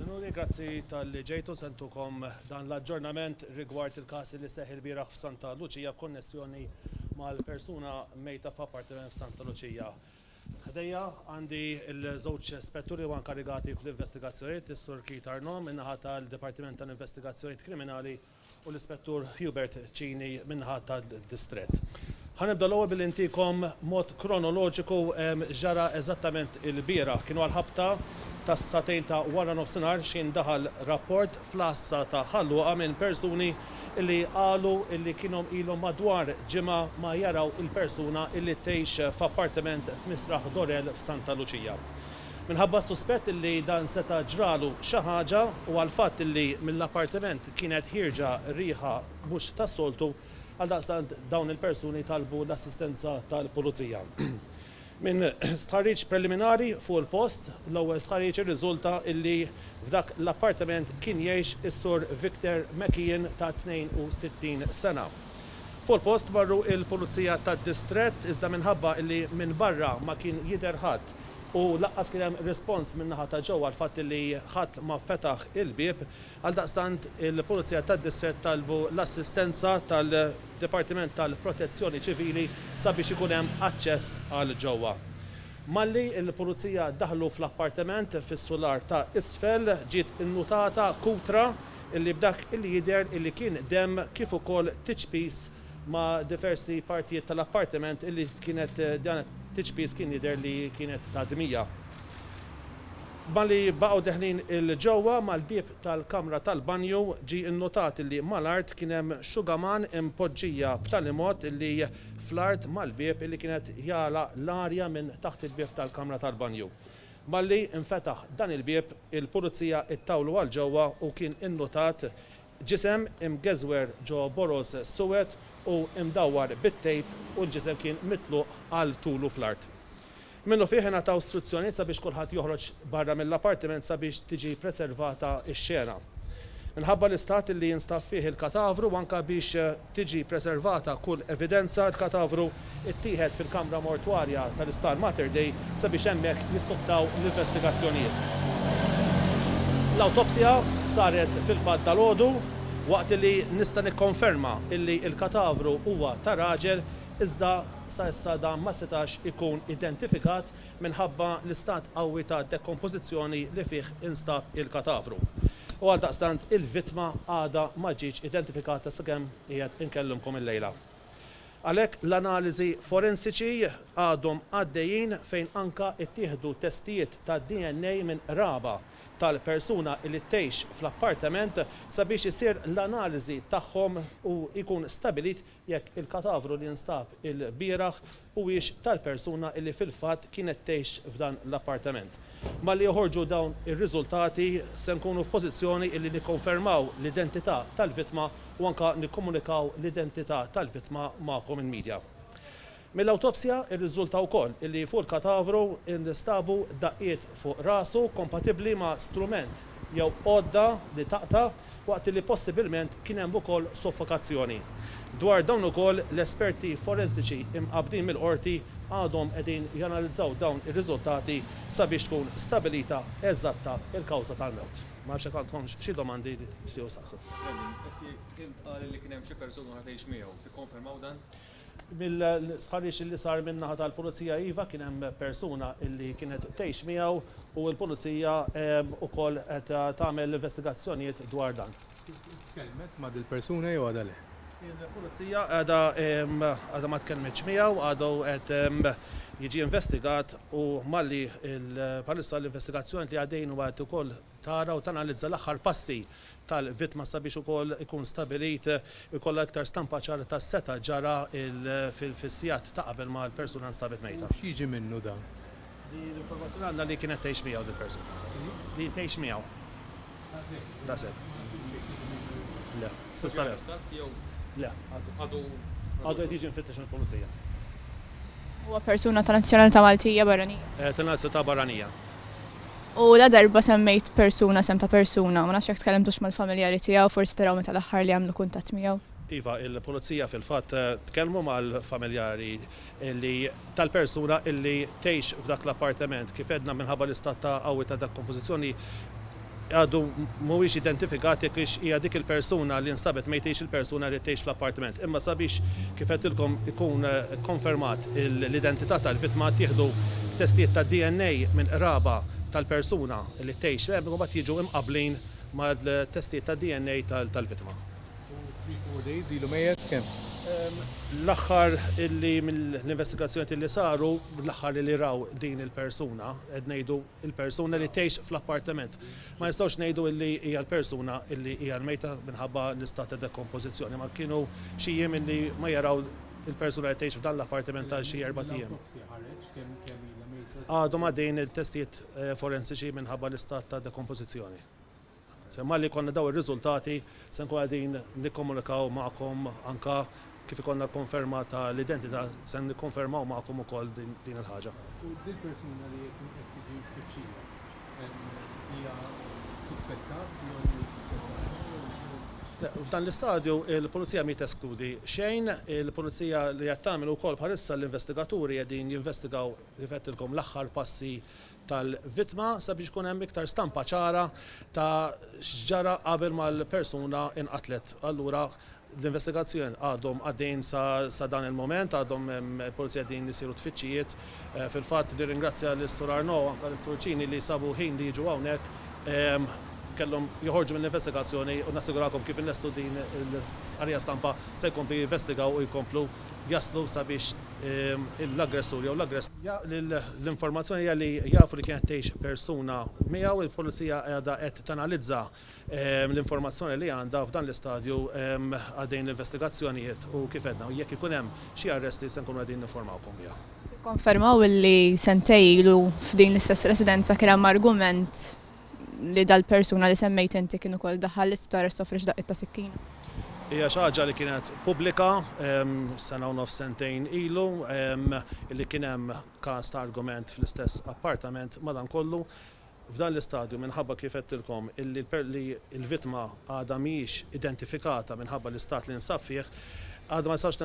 Sinjuri, grazzi talli ġejtu se ntukom dan l-aġġornament rigward il-każ li seħħ ilbieraħ f'Santa Luċija b'konnessjoni mal-persuna mejta f'appartiment f'Santa Luċija. Ħdejja għandi l-żewġ spetturi li huma inkarigati fl-investigazzjonijiet, is-Sur Keith Arnaud min-naħa tal-Dipartiment tal-Investigazzjonijiet Kriminali u l-Ispettur Hubert Cini min-naħa tad-Distrett. Ħa nibda l-ewwel billi ntikom mod kronoloġiku x'ġara eżattament ilbieraħ. Kienu għall-ħabta tas-sagħtejn ta' waranofsinhar x'ħin daħal rapport fl-għassa ta' Ħal Luqa minn persuni li qalu li kienhom ilhom madwar ġimgħa ma jaraw il-persuna li tgħix f'appartiment f'Misraħ Dorel f'Santa Luċija. Minħabba s-suspett li dan seta' ġralu xi ħaġa u għall-fatt li mill-appartiment kienet ħierġa riħa mhux tas-soltu, għaldaqstant dawn il-persuni talbu l-assistenza tal-Pulizija. Minn stħarriġ preliminari fuq il-post, l-ewwel stħarriġ irriżulta li f'dak l-appartament kien jgħix is-Sur Victor McKeon ta' 62 sena. Fuq il-post marru l-Pulizija tad-Distrett iżda minħabba li minn barra ma kien jidher ħadd u lanqas kien hemm rispons min-naħa ta' ġewwa għall-fatt li ħadd ma fetaħ il-bieb. Għaldaqstant il-Pulizija tad-Distrett talbu l-assistenza tal-Dipartiment tal-Protezzjoni Ċivili sabiex ikun hemm aċċess għal ġewwa. Malli l-Pulizija daħlu fl-appartiment fis-sular ta' isfel ġiet innutata kutra illi b'dak illi jidher illi kien demm kif ukoll tiċpis ma' diversi partijiet tal-appartiment illi kienet dan it-tiċpis kien jidher li kienet ta' dmija. Malli baqgħu deħlin 'il ġewwa, mal-bieb tal-kamra tal-banju ġie nnutat illi mal-art kien hemm xugaman impoġġija b'tali mod illi fl-art mal-bieb illi kienet jagħlaq l-arja minn taħt il-bieb tal-kamra tal-banju. Malli nfetaħ dan il-bieb, il-Pulizija ttawlu għal ġewwa u kien innutat Ġisem imgeżwer ġo boroż suwed u imdawwar bit-tejp u l-ġisem kien mitluq għal tulu fl-art. Minnufih ingħataw struzzjonijiet sabiex kulħadd joħroġ barra mill-appartiment sabiex tiġi preservata x-xena. Minħabba l-istat li jinstab fih il-katavru u anke biex tiġi preservata kull evidenza, il-katavru ttieħed fil-kamra mortwarja tal-Isptar Mater Dei sabiex hemmhekk jissoktaw l-investigazzjonijiet. L-awtopsja saret fil-fatt dalgħodu, waqt li nista' nikkonferma illi l-katavru huwa ta' raġel iżda sa issa dan ma setax ikun identifikat minħabba l-istat qawwi ta' dekompożizzjoni li fih instab il-katavru. U għaldaqstant il-vittma għadha ma ġietx identifikata sakemm qiegħed inkellimkom illejla. Għalhekk l-analiżi forensiċi għadhom għaddejjin fejn anka ttieħdu testijiet ta' DNA minn qraba tal-persuna li tgħix fl-appartament sabiex isir l-analiżi tagħhom u jkun stabilit jekk il-katavru li nstab ilbieraħ huwiex tal-persuna li fil-fatt kienet tgħix f'dan l-appartament. Malli joħorġu dawn ir-riżultati se nkunu f'pożizzjoni li nikkonfermaw l-identità tal-vittma u anke nikkomunikaw l-identità tal-vittma magħkom il-media. Mill-awtopsja rriżulta wkoll li fuq il-katavru nstabu daqqiet fuq rasu kompatibbli ma' strument jew għodda li taqta' waqt li possibilment kien hemm ukoll soffokazzjoni. Dwar dawn ukoll l-esperti forensiċi imqabbdin mill-Qorti għadhom qegħdin janalizzaw dawn ir-riżultati sabiex tkun stabilita eżatta l-kawża tal-mewt. Ma nafx jekk għandkomx xi domandi li tixtiequ ssaqsu. Brendan, qed jintqal li kien hemm xi persuna oħra tgħix miegħu. Tikkonfermaw dan? Mill-stħarriġ li sar min-naħa tal-Pulizija iva kien hemm persuna li kienet tgħix miegħu u l-Pulizija wkoll qed tagħmel l-investigazzjonijiet dwar dan. Tkellmet ma' dil-persuna jew għadha le? Il-Pulizija għadha għadha ma tkellmitx miegħu, għadu qed jiġi investigat u malli bħalissa l-investigazzjoni li għaddejjin huwa qed ukoll tara u tanalizza l-aħħar passi tal-vittma sabiex ukoll ikun stabilit ikollha iktar stampa ċara ta' x'seta' ġara fis-sigħat ta' qabel ma l-persuna nstabet mejta. U x'jiġi minnu dan? Li l-informazzjoni għandna li kienet tgħix miegħu dil-persuna. Li tgħix miegħu. Daqshekk. Le, s'issa le. Le, għadu. Għadu qed jiġi mfittex mill-Pulizija. Huwa persuna ta' nazzjonalità Maltija barranija? Ta' nazzjonalità barranija. U ladarba semmejt persuna, isem ta' persuna, ma nafx jekk tkellimtux mal-familjari tiegħu, forsi taraw meta l-aħħar li għamlu kuntatt miegħu. Iva, il-Pulizija fil-fatt tkellmu mal-familjari li tal-persuna li tgħix f'dak l-appartament. Kif għedna minħabba l-istat ta' qawwi ta' dekompożizzjoni Għadu mhuwiex identifikat jekk hix hija dik il-persuna li nstabet mejta hix il-persuna li tgħix fl-appartiment. Imma sabiex, kif għedtilkom, ikun konfermat l-identità tal-vittma ttieħdu testijiet tad-DNA minn qraba tal-persuna li tgħix hemm u mbagħad jiġu imqabblin mal-testijiet tad-DNA tal-vittma. U 3, 4 days ilu mejjet kemm? L-aħħar illi mill-investigazzjonijiet illi saru, l-aħħar li raw din il-persuna, qed ngħidu il-persuna li tgħix fl-appartament. Ma nistgħux ngħidu illi hija l-persuna illi hija l-mejta minħabba l-istat ta' dekompożizzjoni, ma kienu xi jiem illi ma jaraw il-persuna li tgħix f'dan l-appartament għal xi erbat ijiem. Għadhom għaddejjin il-testijiet forensiċi minħabba l-istat ta' dekompożizzjoni. Se malli jkollna dawn ir-riżultati se nkunu qegħdin nikkomunikaw magħkom anke kif ikollna l-konferma ta' l-identità se nikkonfermaw magħkom ukoll din il-ħaġa. U dil-persuna li qed qed tiġi mfittxija hija suspettat jew mhijiex suspettata jew jew? Le, f'dan l-istadju il-Pulizija mhi teskludi xejn. Il-Pulizija li qed tagħmel ukoll bħalissa l-investigaturi qegħdin jinvestigaw kif għedtilkom l-aħħar passi tal-vittma sabiex ikun hemm iktar stampa ċara ta' x'ġara qabel ma l-persuna inqatlet. Allura l-investigazzjoni għadhom għaddejjin sa dan il-mument, għadhom il-Pulizija qegħdin isiru tfittxijiet. Fil-fatt nirringrazzja lis-Sur Arnaud u anke lis-Sur Cini li sabu ħin li jiġu hawnhekk. Kellhom joħorġu mill-investigazzjoni u nassigurakom kif inlestu din l-istqarrija stampa se jkomplu jinvestigaw u jkomplu jaslu sabiex l-aggressur jew l-aggress. L-informazzjoni hija li jafu li kienet tgħix persuna miegħu, il-Pulizija għadha qed tanalizza l-informazzjoni li għandha f'dan l-istadju għaddejjin l-investigazzjonijiet u kif għedna jekk ikun hemm xi arresti se nkunu qegħdin ninformawkom biha. Tikkonfermaw li sentejn ilu f'din l-istess residenza kien hemm argument li dal-persuna li semmejt inti kien ukoll daħal l-isptar għax sofra xi daqqiet ta' sikkina? Hija xi ħaġa li kienet pubblika sena u nofs sentejn ilu li kien hemm każ ta' argument fl-istess appartament madankollu f'dan l-istadju minħabba kif għedtilkom illi li l-vittma għadha mhijiex identifikata minħabba l-istat li nsab fih għadha ma nistgħux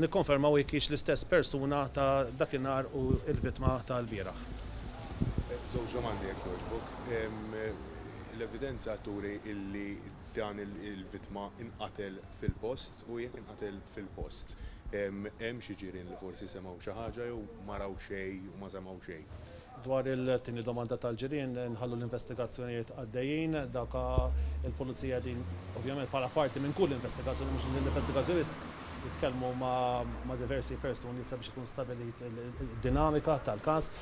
nikkonfermaw jekk hix l-istess persuna ta' dakinhar u l-vittma tal-bieraħ. Żewġ domandi jekk jogħġbok. L-evidenza turi illi dan il-vittma inqatel fil-post u jekk inqatel fil-post, hemm xi ġirien li forsi semgħu xi ħaġa jew ma raw xejn u ma semgħu xejn? Dwar il-tieni domanda tal-ġirien, nħallu l-investigazzjonijiet għaddejjin, dawk il-pulizija qegħdin ovvjament bħala parti minn kull investigazzjoni, mhux l-investigazzjoni biss, jitkellmu ma' diversi persuni sabiex ikun stabilit id-dinamika tal-każ.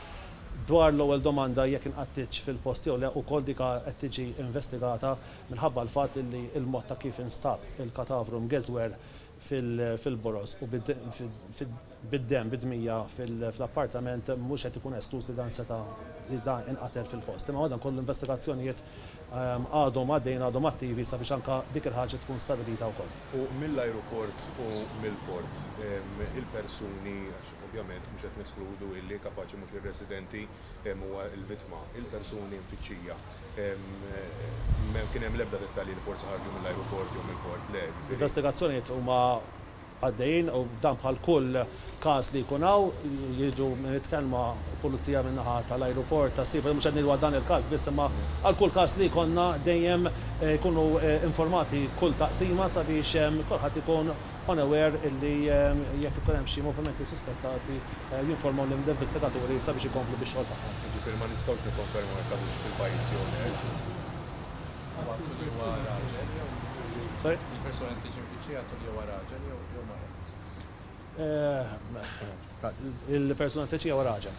Dwar l-ewwel domanda jekk inqattitx fil-post jew le, ukoll dik qed tiġi investigata minħabba l-fatt li l-mod ta' kif instab il-katavru mgeżwer fil-boroż u bid-demm, bid-dmija fl-appartament mhux qed ikun eskluż li dan seta' li dan inqatel fil-post. Imma madankollu l-investigazzjonijiet għadhom għaddejjin, għadhom attivi sabiex anke dik il-ħaġa tkun stabilita wkoll. U mill-ajruport u mill-port, il-persuni, għax ovvjament mhux qed neskludu illi kapaċi mhux ir-residenti huwa l-vittma, il-persuni mfittxija, ma kien hemm l-ebda dettalji li forsi ħarġu mill-ajruport jew mill-port, le, jiġifieri. L-investigazzjonijiet huma għaddejjin u dan bħal kull każ li jkun hawn, jiġu mitkellma pulizija min-naħa tal-ajruport, tas-Seaport, mhux qed ngħidu għal dan il-każ biss imma għal kull każ li jkollna dejjem jkunu informati kull taqsima sabiex kulħadd ikun on aware illi jekk ikun hemm xi movimenti suspettati jinformaw lill-investigaturi sabiex ikomplu bix-xogħol tagħhom. Jiġifieri ma nistgħux nikkonfermaw jekk għadux fil-pajjiż jew le. Għattu li huwa raġel jew Sorry? Il-persuna li tiġi mfittxija għattu li huwa raġel jew jew mara? Il-persuna mfittxija huwa raġel.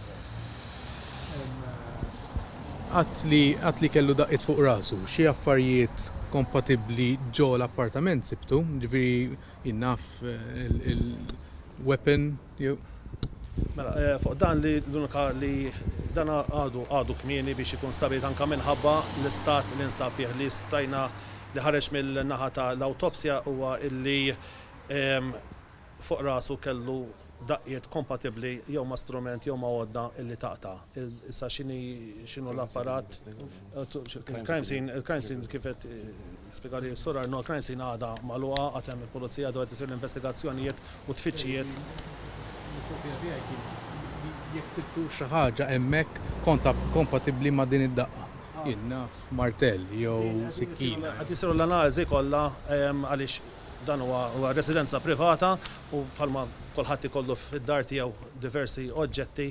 Għadt li għadt li kellu daqqiet fuq rasu. Xi affarijiet kompatibbli ġo l-appartament sibtu? Ġifieri jien naf il-weapon jew. Mela, fuq dan li l-unika li dan għadu għadu kmieni biex ikun stabilit anke minħabba l-istat li nstab fih li stajna li ħareġ mill-naħa ta' l-awtopsja huwa illi fuq rasu kellu daqqiet kompatibbli jew ma' strument jew ma' għodda illi taqta'. Issa x'inhi x'inhu l-apparat il-crime scene il-crime scene kif qed spjegali s-Sur Arnaud il-crime scene għadha magħluqa għad hemm il-pulizija għadu qed isir l-investigazzjonijiet u tfittxijiet. Il-mistoqsija tiegħi kienet li jekk sibtux xi ħaġa hemmhekk kompatibbli ma' din id-daqqa. Jien naf martell jew sikkina. Qed isiru l-analiżi kollha għaliex dan huwa residenza privata u bħalma kulħadd ikollu fid-dar tiegħu diversi oġġetti,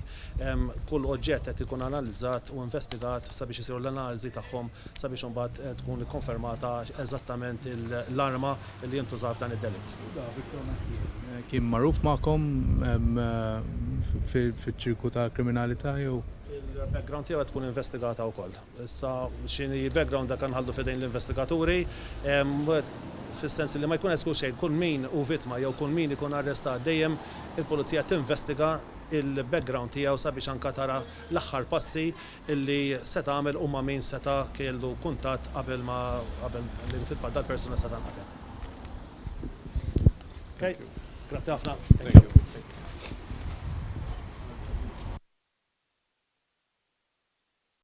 kull oġġett qed ikun analizzat u investigat sabiex isiru l-analiżi tagħhom sabiex imbagħad tkun ikkonfermata eżattament l-arma li intużat f'dan id-delitt. U da vittorna x'kien? Kien magħruf magħkom fiċ-ċirku tal-kriminalità jew? Il-background tiegħu qed tkun investigata wkoll. Issa x'inhi l-background dak nħallu f'idejn l-investigaturi, fis-sens li ma jkun eskuż xejn, kull min hu vittma jew kull min ikun arrestat dejjem il-Pulizija tinvestiga l-background tiegħu sabiex anke tara l-aħħar passi li seta' għamel u ma' min seta' kellu kuntatt qabel ma qabel li fil-fatt dal-persuna seta' nqatel. Okay, grazzi ħafna. Thank you.